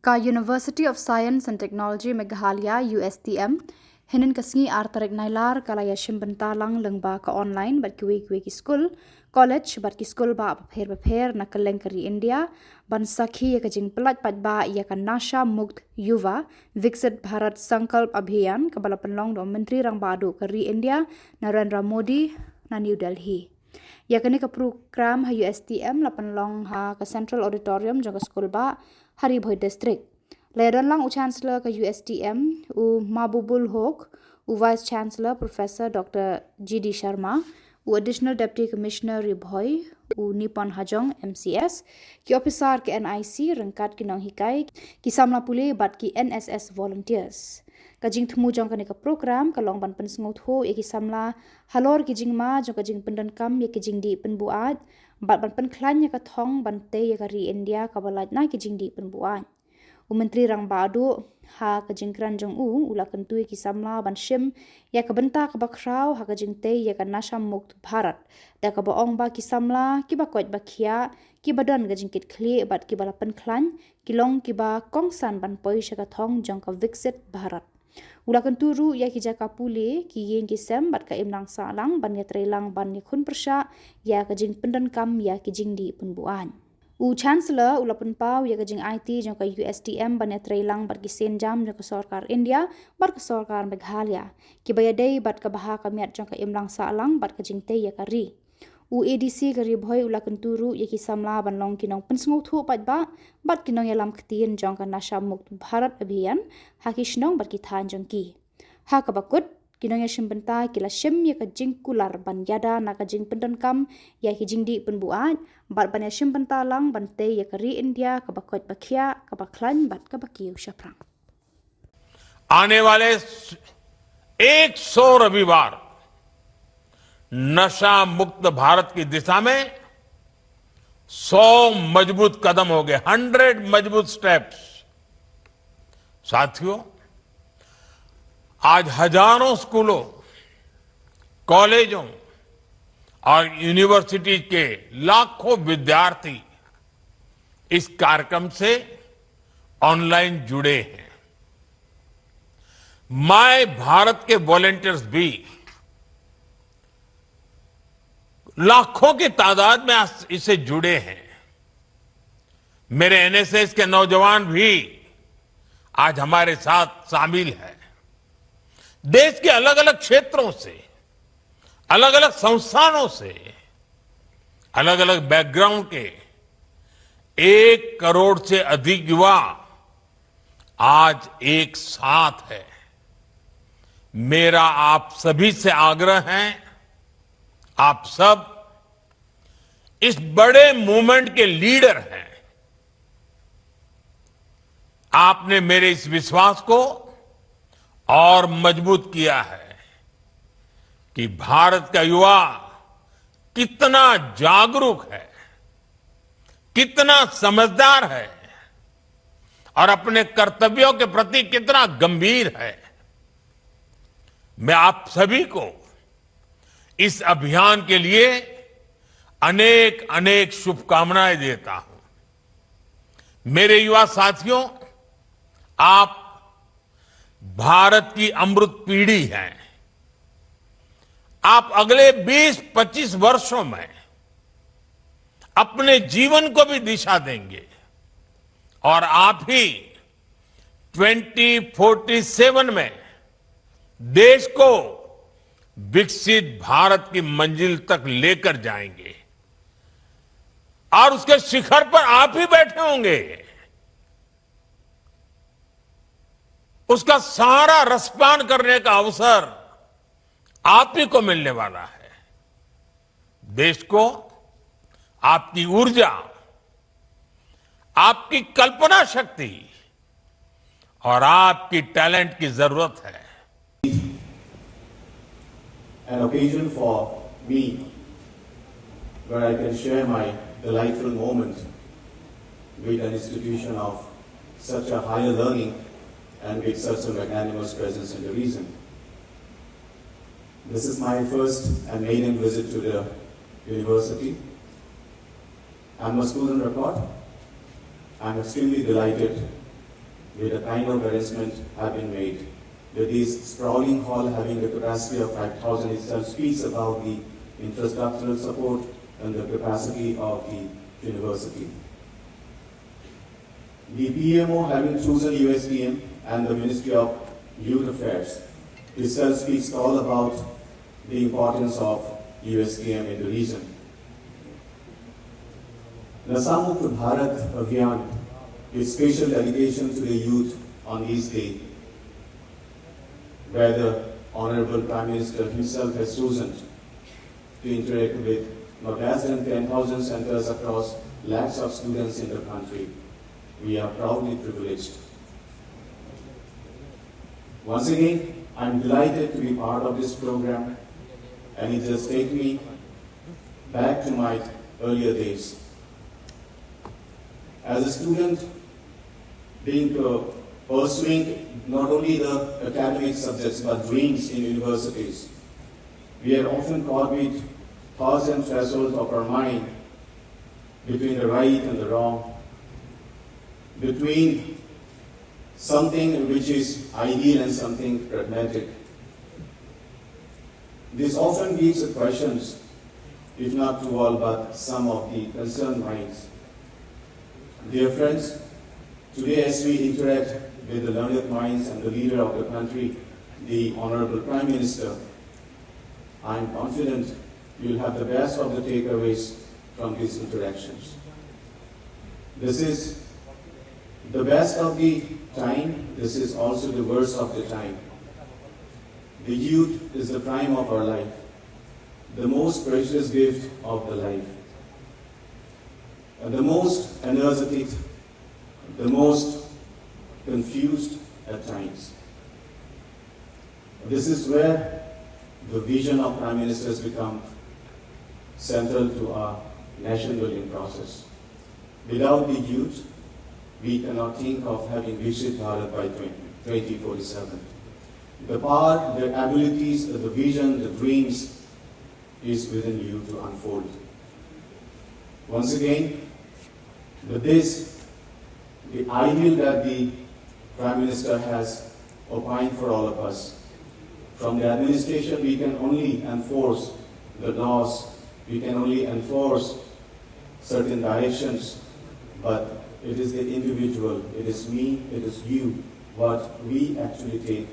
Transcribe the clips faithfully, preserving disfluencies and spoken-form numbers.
Ka University of Science and Technology Meghalaya, U S T M, hynnin ka sngi ar tarik Nailar ka la ïashim bynta lang lyngba ka online bad kiwei kiwei ki skul, college bad ki skul bah bapher bapher na kylleng ka ri India, ban sakhi ïa ka jingpyllait paidbah ïa ka Nasha Mukt Yuva Viksit Bharat Sankalp Abhiyan kaba la pynlong da u Myntri Rangbah Duh ka ri India, Narendra Modi, na New Delhi. Ïa kane ka program ha U S T M la pynlong ha ka Central Auditorium jong ka skul bah ha Ri Bhoi District. La ïadon lang u Chancellor ka U S T M, u Mahbubul Hoque, u Vice Chancellor Professor Doctor G D Sharma, u Additional Deputy Commissioner Ri Bhoi, u Nipon Hajong, M C S, ki ophisar ka N I C ryngkat ki nonghikai, ki samla pule bad ki N S S volunteers. Ka jingthmu jong kane ka program ka long ban pynsngewthuh ïa ki samla halor ki jingma jong ka jingpyndonkam ïa ki jingdih pynbuaid bad ban pynkhlaiñ ïa ka thong ban tei ïa ka ri India kaba lait na ki jingdih pynbuaid. U Myntri Rangbah Duh, ha ka jingkren jong u, u la kyntu ïa ki samla ban shim ïa ka bynta kaba khraw ha ka jingtei ïa ka Nasha Mukt Bharat, da kaba ong ba ki samla kiba koit ba khiah, kiba don ka jingkitkhlieh bad kiba la pynkhlaiñ, ki long kiba kongsan ban poi sha ka thong jong ka Viksit Bharat. U la kyntu ruh ïa ki jaka pule, ki ïing ki sem bad ka imlang sahlang ban ïatreilang ban ïakhun pyrshah ïa ka jingpyndonkam ïa ki jingdih pynbuaid. U Chancellor u la pynpaw ïa ka jingaiti jong ka U S T M ban ïatreilang bad ki sienjam jong ka sorkar India bad ka sorkar Meghalaya, kiba ïadei bad ka bha ka miat jong ka imlang sahlang bad ka jingtei ïa ka ri. U A D C ka Ri Bhoi u la kyntu ruh ïa ki samla ban long ki nongpynsngewthuh paidbah bad ki nongïalam ktien jong ka Nasha Mukt Bharat Abhiyan ha ki shnong bad ki thaiñ jong ki. Ha kaba kut, ki nongïashim bynta ki la shim ïa ka jingkular ban ïada na ka jingpyndonkam ïa ki jingdih pynbuaid bad ban ïashim bynta lang ban tei ïa ka ri India kaba koit ba khiah, kaba khlaiñ bad kaba kiew shaphrang. आने वाले एक सौ रविवार नशा मुक्त भारत की दिशा में सौ मजबूत कदम हो गए, हंड्रेड मजबूत स्टेप्स। साथियों, आज हजारों स्कूलों, कॉलेजों और यूनिवर्सिटी के लाखों विद्यार्थी इस कार्यक्रम से ऑनलाइन जुड़े हैं। माय भारत के वॉलंटियर्स भी लाखों की तादाद में आज इससे जुड़े हैं। मेरे एनएसएस के नौजवान भी आज हमारे साथ शामिल हैं। देश के अलग-अलग क्षेत्रों से, अलग-अलग संस्थानों से, अलग-अलग बैकग्राउंड के एक करोड़ से अधिक युवा आज एक साथ हैं। मेरा आप सभी से आग्रह है, आप सब इस बड़े मूवमेंट के लीडर हैं। आपने मेरे इस विश्वास को और मजबूत किया है कि भारत का युवा कितना जागरूक है, कितना समझदार है और अपने कर्तव्यों के प्रति कितना गंभीर है। मैं आप सभी को इस अभियान के लिए अनेक अनेक शुभकामनाएं देता हूं। मेरे युवा साथियों, आप भारत की अमृत पीढ़ी हैं। आप अगले बीस पच्चीस वर्षों में अपने जीवन को भी दिशा देंगे और आप ही ट्वेंटी फोर्टी सेवन में देश को विकसित भारत की मंजिल तक लेकर जाएंगे और उसके शिखर पर आप ही बैठे होंगे। उसका सारा रसपान करने का अवसर आप ही को मिलने वाला है। देश को आपकी ऊर्जा, आपकी कल्पना शक्ति और आपकी टैलेंट की जरूरत है। An occasion for me where I can share my delightful moment with an institution of such a higher learning and with such a magnanimous presence in the region. This is my first and maiden visit to the university. I'm a student record. I'm extremely delighted with the kind of arrangement have been made. With this sprawling hall having the capacity of five thousand itself speaks about the infrastructural support and the capacity of the university. The P M O having chosen U S T M and the Ministry of Youth Affairs itself speaks all about the importance of U S T M in the region. Nasha Mukt Bharat Abhiyan, with special dedication to the youth on this day, where the Honorable Prime Minister himself has chosen to interact with not less than ten thousand centers across lakhs of students in the country. We are proudly privileged. Once again, I'm delighted to be part of this program, and it just takes me back to my earlier days. As a student, being uh, pursuing not only the academic subjects but dreams in universities, we are often caught with thoughts and thresholds of our mind between the right and the wrong, between something which is ideal and something pragmatic. This often gives the questions, if not to all, but some of the concerned minds. Dear friends, today as we interact with the learned minds and the leader of the country, the Honorable Prime Minister, I am confident you'll have the best of the takeaways from these interactions. This is the best of the time, this is also the worst of the time. The youth is the prime of our life, the most precious gift of the life, and the most energetic, the most confused at times. This is where the vision of Prime Minister has become central to our nation building process. Without the youth, we cannot think of having Viksit Bharat by twenty, twenty forty-seven. The power, the abilities, the vision, the dreams is within you to unfold. Once again, with this, the ideal that the Prime Minister has opined for all of us. From the administration, we can only enforce the laws, we can only enforce certain directions, but it is the individual, it is me, it is you, what we actually take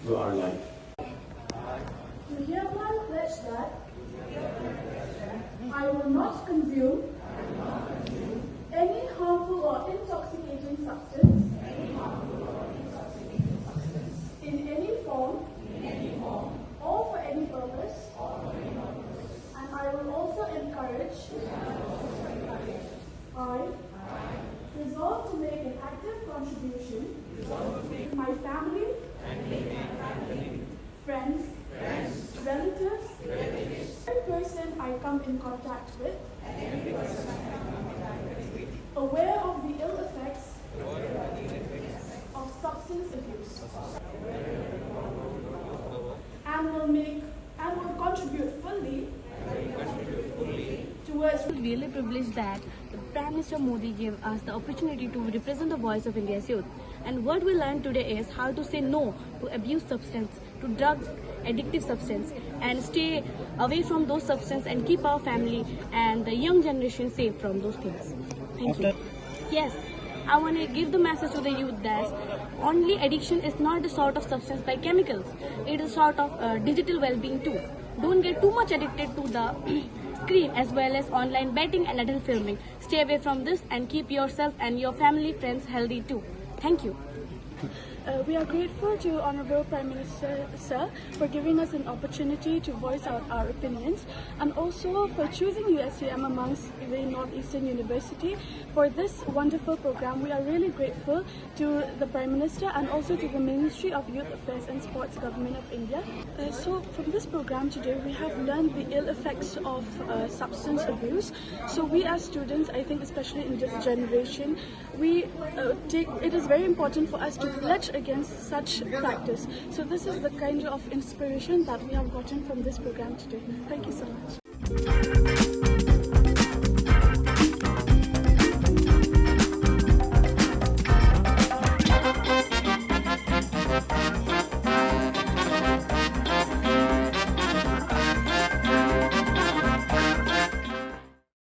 to our life. Do hereby pledge that I will not consume any harmful or intoxicating substance in any form or for any purpose, and I will also encourage I resolve to make an active contribution to my family, friends, relatives, every person I come in contact with, aware of the ill effects of substance abuse, and will make and will contribute fully towards Really privileged that the Prime Minister Modi gave us the opportunity to represent the voice of India's youth. And what we learned today is how to say no to abuse substance, to drug addictive substance, and stay away from those substances and keep our family and the young generation safe from those things. Thank you. Yes, I want to give the message to the youth that only addiction is not a sort of substance by chemicals. It is a sort of uh, digital well-being too. Don't get too much addicted to the screen as well as online betting and adult filming. Stay away from this and keep yourself and your family friends healthy too. Thank you. Uh, we are grateful to Honorable Prime Minister Sir for giving us an opportunity to voice out our opinions and also for choosing U S U M amongst the Northeastern University for this wonderful program. We are really grateful to the Prime Minister and also to the Ministry of Youth Affairs and Sports, Government of India. Uh, so from this program today, we have learned the ill effects of uh, substance abuse. So we as students, I think especially in this generation, we uh, take it is very important for us to pledge against such practice. So this is the kind of inspiration that we have gotten from this program today. Thank you so much.